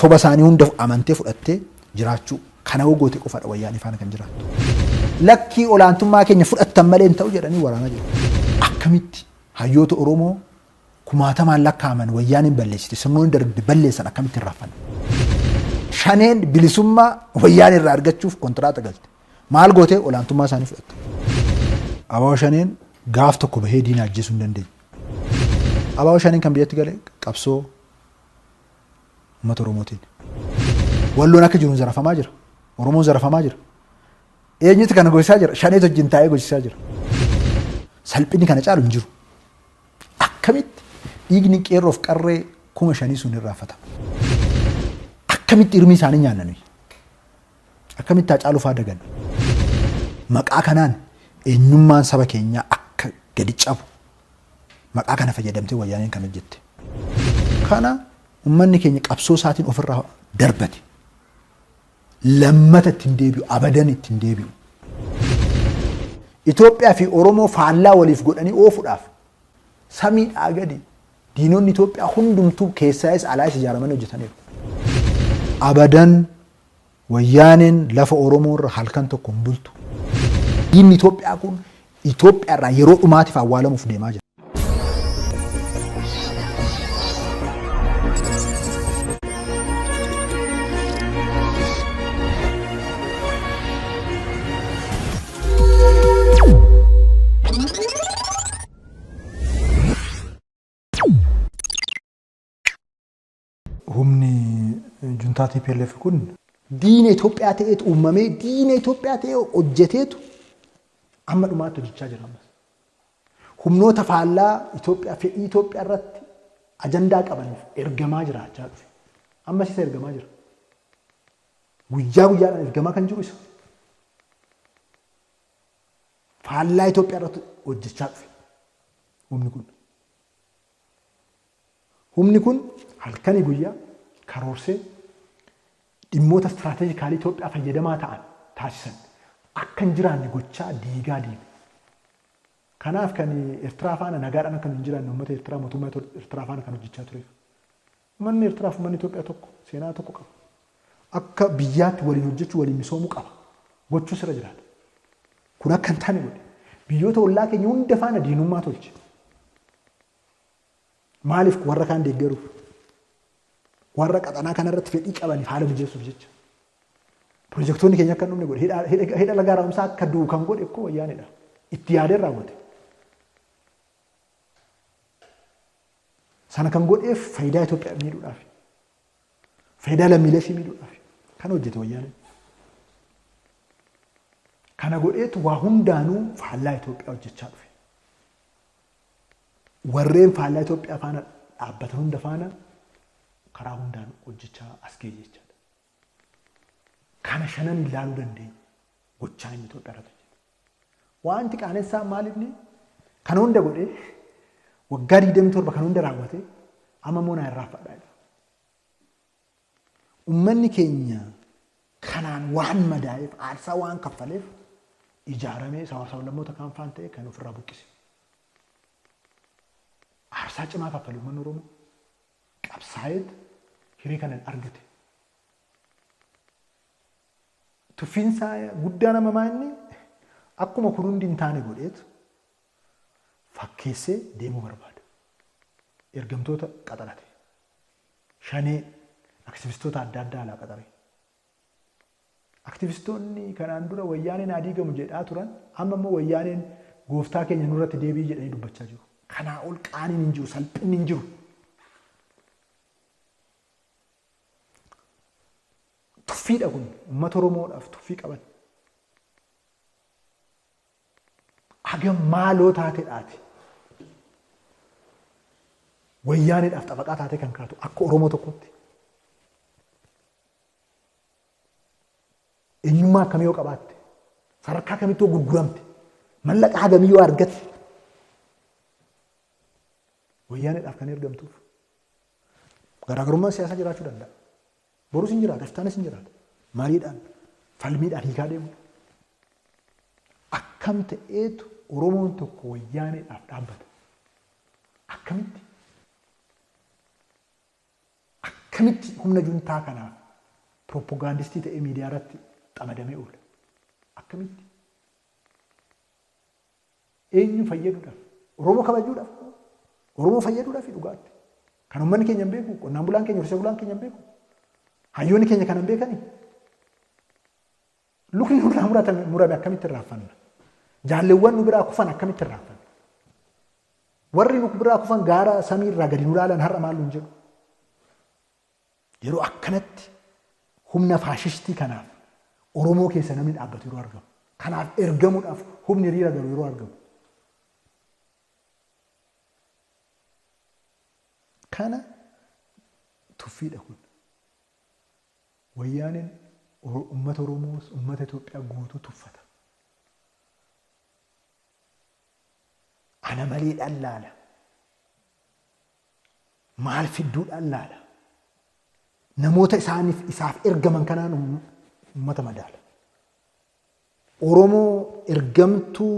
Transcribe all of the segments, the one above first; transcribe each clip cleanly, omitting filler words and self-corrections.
Soba isaanii hunda amantee fudhattee jiraachuu kana goote qofaadha wayyaanee faana kan jiraattu. Lakkii olaantummaa keenya fudhattan malee hin ta'u jedhanii waraanaa jiru. Akkamitti hayyoota Oromoo kumaatamaan lakkaa'aman wayyaaneen balleessite sirnoonni darbe balleessan akkamitti hin rafan? Shaneen bilisummaa wayyaanee irraa argachuuf kontiraata galte. Maal gootee olaantummaa isaanii fudhatte? Abaawo shaneen gaaf tokko bahee diina ajjeesuu hin dandeenye. Abaawo shaneen kan biyyatti gale qabsoo uummata Oromootiin. Walloon akka jiruun zarafamaa jira. Oromoon zarafamaa jira. Eenyutu kana gochaa jira? Shaneetu wajjin taa'ee gochaa jira. Salphinni kana caalu hin jiru. Akkamitti dhiigni qeerroof qarree 5,000 sun irraafatama? Akkamitti irmi isaanii nyaanna nuyi? Akkamitti Haacaaluu fa'aa daganna? Maqaa kanaan eenyummaan saba keenyaa akka gadi cabu maqaa kana fayyadamtee wayyaaneen kan hojjette. Kana uummanni keenya qabsoo isaatiin ofirraa darbate. Lammata ittiin deebi'u, abadan ittiin deebi'u. Itoophiyaa fi Oromoo faallaa waliif godhanii oofuudhaaf samiidhaa gadi diinonni Itoophiyaa hundumtuu keessaayis alaayis ijaaramanii hojjetaniiru. Abadan wayyaaneen lafa Oromoo irra halkan tokko hin bultu. Diinni Itoophiyaa kun Itoophiyaa irraa yeroo dhumaatiif awwaalamuuf deemaa jira. Humni juntaa TPLF kun diina Itoophiyaa ta'eetu uumamee diina Itoophiyaa ta'ee hojjeteetu amma dhumaatti hojjechaa jira ammas. Humnoota faallaa Itoophiyaa fedhii Itoophiyaa irratti ajandaa qabaniif ergamaa jiraachaa dhufe. Ammas isa ergamaa jira. Guyyaa guyyaadhaan ergamaa kan jiru isa. Faallaa Itoophiyaa irratti hojjechaa dhufe humni kun. Humni kun halkanii guyyaa karoorsee dhimmoota istiraatejikaalii Itoophiyaa fayyadamaa ta'an taasisan akka hin jiraanne gochaa diigaa deeme. Kanaaf kan Eertiraa faana nagaadhaan akka hin jiraanne uummata Eertiraa mootummaa Eertiraa faana kan hojjechaa tureef. Uummanni Eertiraa fi uummanni Itoophiyaa tokko seenaa tokko qaba. Akka biyyaatti waliin hojjechuu waliin misoomuu qaba. Gochuu sirra jiraata. Kun akka hin taane godhe. Biyyoota ollaa keenya hunda faana diinummaa tolche. Maaliif warra kaan deeggaruuf? Warra qaxanaa kanarratti fedhii qabaniif haala mijeessuuf jecha. Pirojektoonni keenya akka hin dhumne godhe. Hidha laga haaromsaa akka du'u kan godhe ikkoo wayyaanedha. Itti yaadee raawwate. Sana kan godheef faayidaa Itoophiyaa miidhuudhaaf. Faayidaa lammiilee ishee miidhuudhaaf. Kan hojjete wayyaaneen. Kana godheetu waa hundaanuu faallaa Itoophiyaa hojjechaa dhufe. Warreen faallaa Itoophiyaa faana dhaabbatan hunda faana karaa hundaan hojjechaa as ga'e jechaadha. Kana shanan ilaaluu dandeenya gochaa inni Itoophiyaa irratti hojjete. Wanti qaanessaa maal inni kana hunda godhee waggaa 27 kan hunda raawwate amma immoo naa irraanfadhaa jedha. Uummanni keenya kanaan waan madaa'eef aarsaa waan kaffaleef ijaaramee sablammoota kaan faan ta'e kan ofirraa buqqise. Aarsaa cimaa kaffale uummanni Oromoo qabsaa'eet hiree kanan argate. Tuffiinsaa guddaa nama maa inni akkuma kun hundi hin taane godheetu fakkeessee deemuu barbaada. Ergamtoota qaxarate. Shanee aktivistoota adda addaa alaa qaxare. Aktivistoonni kanaan dura wayyaaneen haa diigamu jedhaa turan amma immoo wayyaaneen gooftaa keenya nurratti deebi'i jedhanii dubbachaa jiru. Kanaa ol qaaniin hin jiru, salphinni hin jiru. Tuffiidha kun uummata Oromoodhaaf tuffii qaban. Hagam maaloo taateedhaati. Wayyaaneedhaaf xabaqaa taatee kan kaatu akka Oromoo tokkotti. Eenyummaa akkamii yoo qabaatte, sadarkaa kamitti yoo gurguramte, mallaqa hagamii yoo argatte, wayyaaneedhaaf kan ergamtuuf. Garaagarummaan siyaasaa jiraachuu danda'a. Borus hin jiraata, iftaanis hin jiraata. Mariidhaan, falmiidhaan hiikaa deemu. Akkam ta'eetu Oromoon tokko wayyaaneedhaaf dhaabbata? Akkamitti? Akkamitti humna juntaa kanaaf pirooppogaandistii ta'ee miidiyaa irratti xamadamee oola? Akkamitti? Eenyu fayyaduudhaaf? Oromoo kabajuudhaaf? Oromoo fayyaduudhaaf dhugaatti. Kan uummanni keenya hin beeku, qonnaan bulaan keenya, horsiisee bulaan keenya hin beeku. Hayyoonni keenya kan hin beekani. Lukni nurraa murame akkamitti irraanfanna? Jaalleewwan nu biraa kufan akkamitti irraanfanna? Warri nu biraa kufan gaara samii irraa gadi nu ilaalan har'a maal nuun jedhu? Yeroo akkanatti humna faashistii kanaaf Oromoo keessa namni dhaabbatu yeroo argamu. Kanaaf ergamuudhaaf humni hiriira galu yeroo argamu. Kana tuffiidha kun. Wayyaaneen uummata Oromoos uummata Itoophiyaa guutuu tuffata. Ana maleedhaan laala. Maal fidduudhaan laala. Namoota isaaniif isaaf ergaman kanaan uummata madaala. Oromoo ergamtuu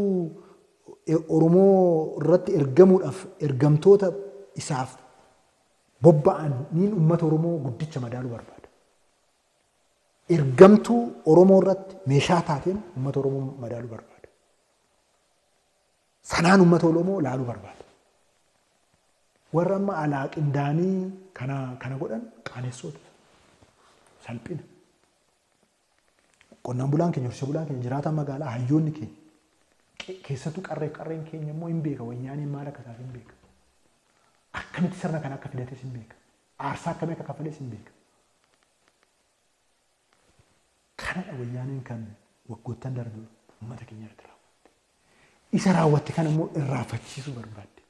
Oromoo irratti ergamuudhaaf ergamtoota isaaf bobba'an niin uummata Oromoo guddicha madaaluu barbaada. Ergamtuu Oromoo irratti meeshaa taateen uummata Oromoo madaaluu barbaada. Sanaan uummata Oromoo laaluu barbaada. Warra amma alaa qindaanii kana godhan qaanessoota. Salphina. Qonnaan bulaan keenya, horsiisee bulaan keenya, jiraataan magaalaa, hayyoonni keenya keessattuu qarreen keenya immoo hin beeka. Wayyaaneen maal akka taate hin beeka. Akkamitti sirna kana akka fidates hin beeka. Aarsaa akkamii akka kaffales hin beeka. Kanadha wayyaaneen kan waggoottan darbe uummata keenya irratti raawwatte. Isa raawwatte kana immoo irraanfachiisuu barbaadde.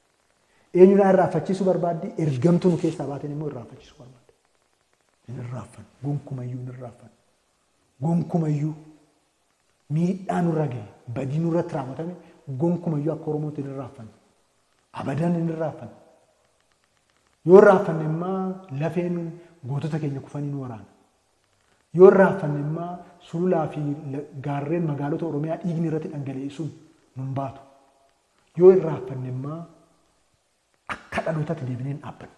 Eenyudhaan irraanfachiisuu barbaadde? Ergamtuu nu keessaa baateen immoo irraanfachiisuu barbaadde. Hin irraanfannu. Gonkumayyuu hin irraanfannu. Gonkumayyuu miidhaa nurra gahe, badii nurratti raawwatame gonkumayyuu akka Oromootti hin irraanfannu. Abadan hin irraanfannu. Yoo irraanfanne immoo lafeen gootota keenya kufanii nu waraana. Yoo irraanfanne immoo sululaa fi gaarreen magaalota Oromiyaa dhiigni irratti dhangala'e sun nun baatu. Yoo irraanfanne immoo akka dhalootatti deebinee hin dhaabbannu.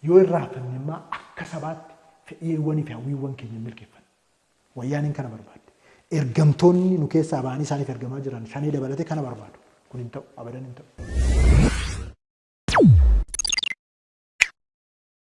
Yoo irraanfanne immoo akka sabaatti fedhiiwwanii fi hawwiiwwan keenya milkeeffanna. Wayyaaniin kana barbaadde. Ergamtoonni nu keessaa ba'anii isaaniif ergamaa jiran shanee dabalatee kana barbaadu. Kun hin ta'u, abadan hin ta'u.